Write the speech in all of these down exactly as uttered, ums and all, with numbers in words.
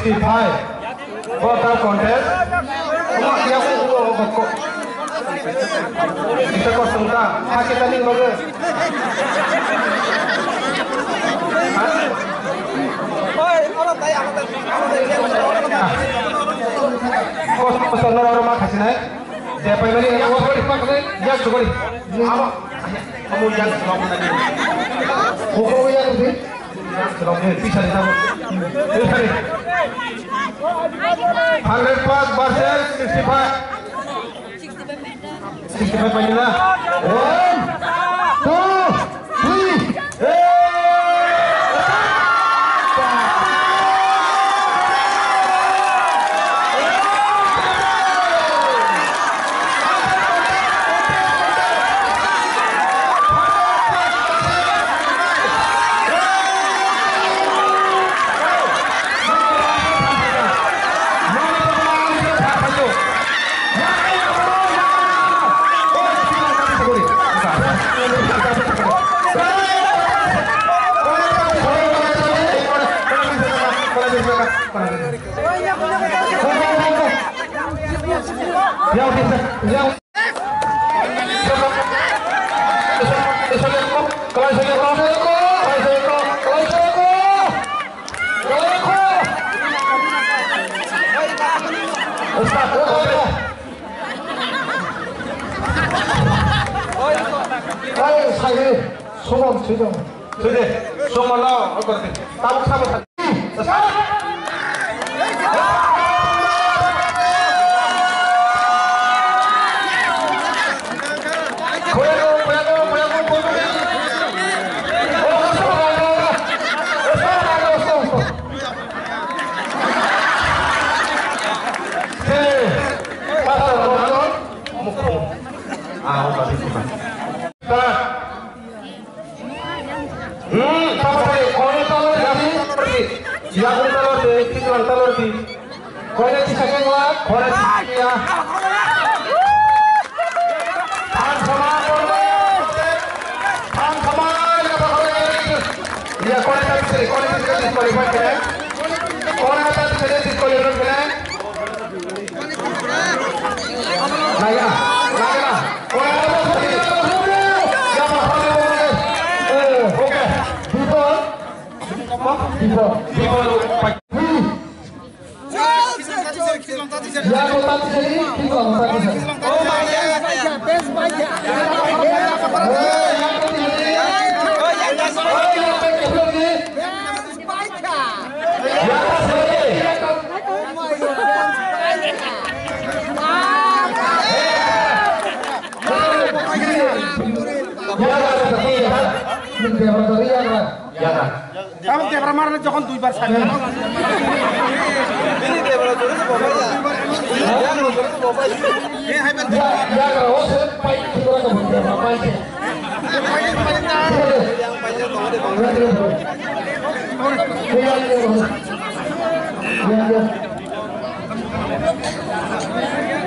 Five. Quarter contest. Omo ya ko ko ko ko. Kita kosong ta. Hakhe tani loge. Kosong kosong nora nora ma khasinai. Dia pai mani ya ko ko pakle ya ko ko. Amo. Amo ya ko ko. Ko ko ya ko. Hundred plus versus sixty-five. Sixty-five paina. One, two, three. Sude, sumo no, okorte. Tabuk sabo sa. Hmm, papa tadi, kono talor di, yakung talor di, tiklang talor di. Kono di sakeng la, kono di sakeng ya. Than sama, kono. Than sama, ya, papa tadi. Ya, kono tadi, kono tadi disqualify kene. Kono tadi disqualify kene. Lagi na, lagi na. Oke. Before, before, before. Tamo debra marne jokhon duibar sari.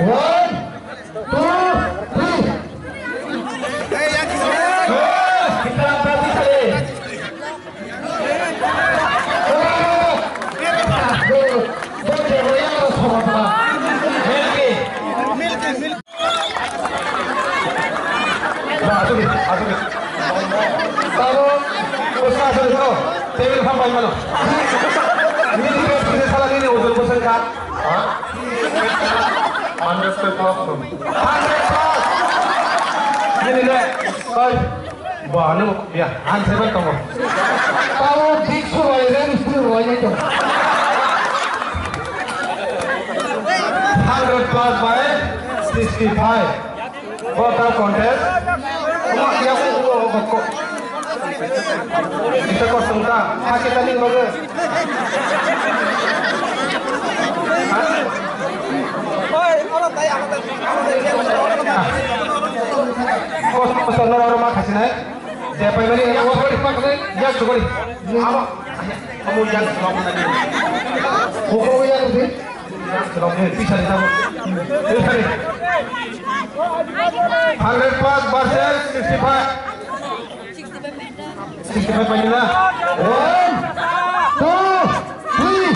One, two, three. Ba, asuk di, asuk di. Tabo, usa asuk di, sano. Table fan pai mano. Nini dress kisa sala nini ojon bosan ka. Ha? Hundred plus. Hundred plus. Nini le. Oi. Ba, ano ya, han seven tongo. Tabo big su roi ren su roi nai tongo. Hundred plus by sixty-five. Quarter contest. Omo ya ko ko ko. Kita kosong ta. Hakhe tani loge. Kos kos nora nora ma khasinai. Dia pai mani ya ko ko pak ya ko ko. Amo amo ya ko ko. Ko ko ya ko. Pisa di tabo. Pisa di. Hundred plus versus sixty-five. Sixty-five paina. One, two, three.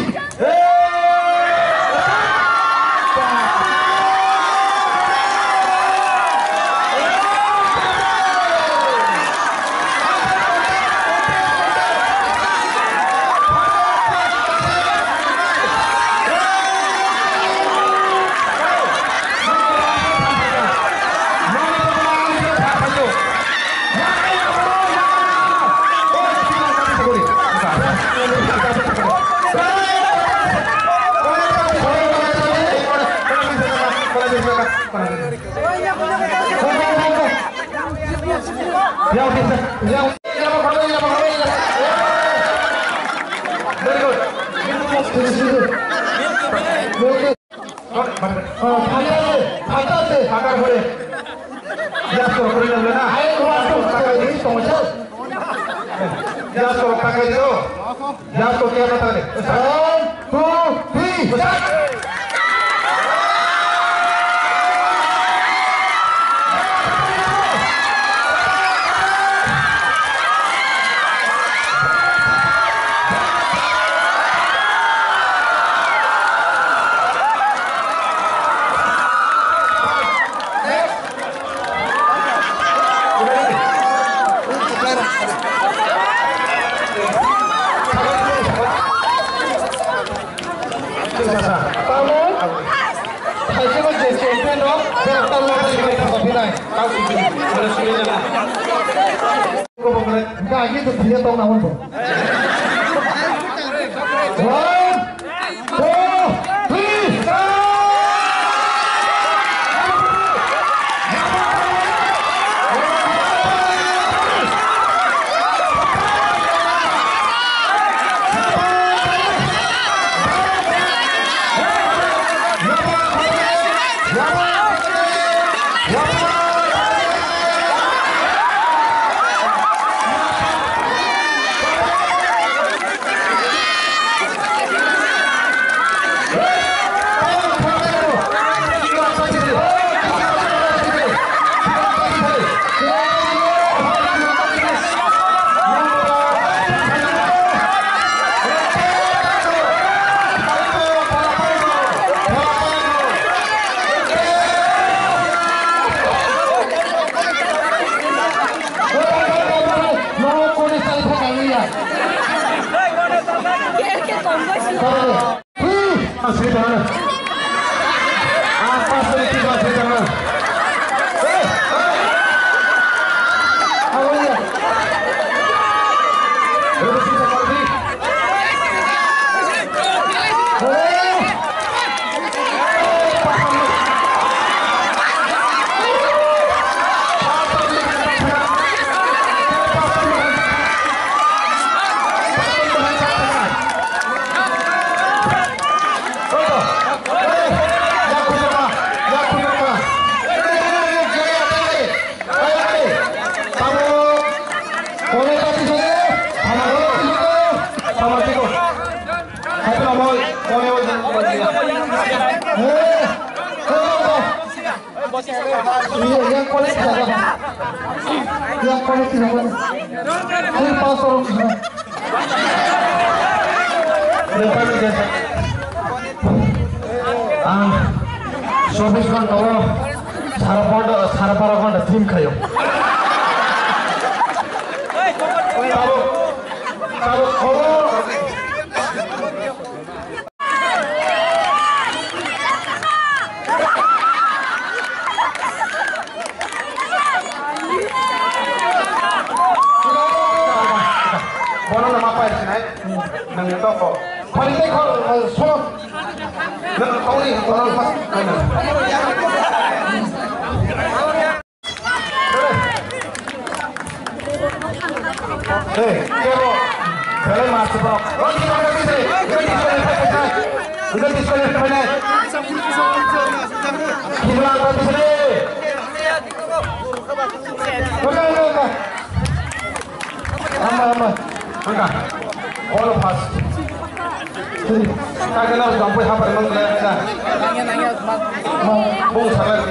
Yang bisa, yang, yang apa, yang apa, yang apa. Very good. Oh, phatar de, phatar de. Phatar hore. Yang suruh kuri nang na. Ayo, keluar tuh, pakai di, tong, sir. Yang suruh pakai di, oh. Yang suruh kaya pakai di. One, two, three, start. Tamo, thaisima je champion rok, berok tamo thaisima thaisa phinai. Gagi to thile tong na hwn bo. One, two, three, start! Yang college jaga. Yang college jaga. Ini pastor. Ang sobis ghonta o sara pondo, sara baro ghonta gym khayo. Tabuk, tabuk, oh. Bono nama pai sinai, nang toko. Pari tei khol, eh, solo. Nang tongni, tongni pas. Hey, kebo, belai mas bro. Roti mana bisa? Roti mana bisa? Roti mana bisa? Kimla roti mana? Oke, oke, oke. Ama, ama. Angka. All of us. Kagena jampui hapar mang kaya na. Bung sabai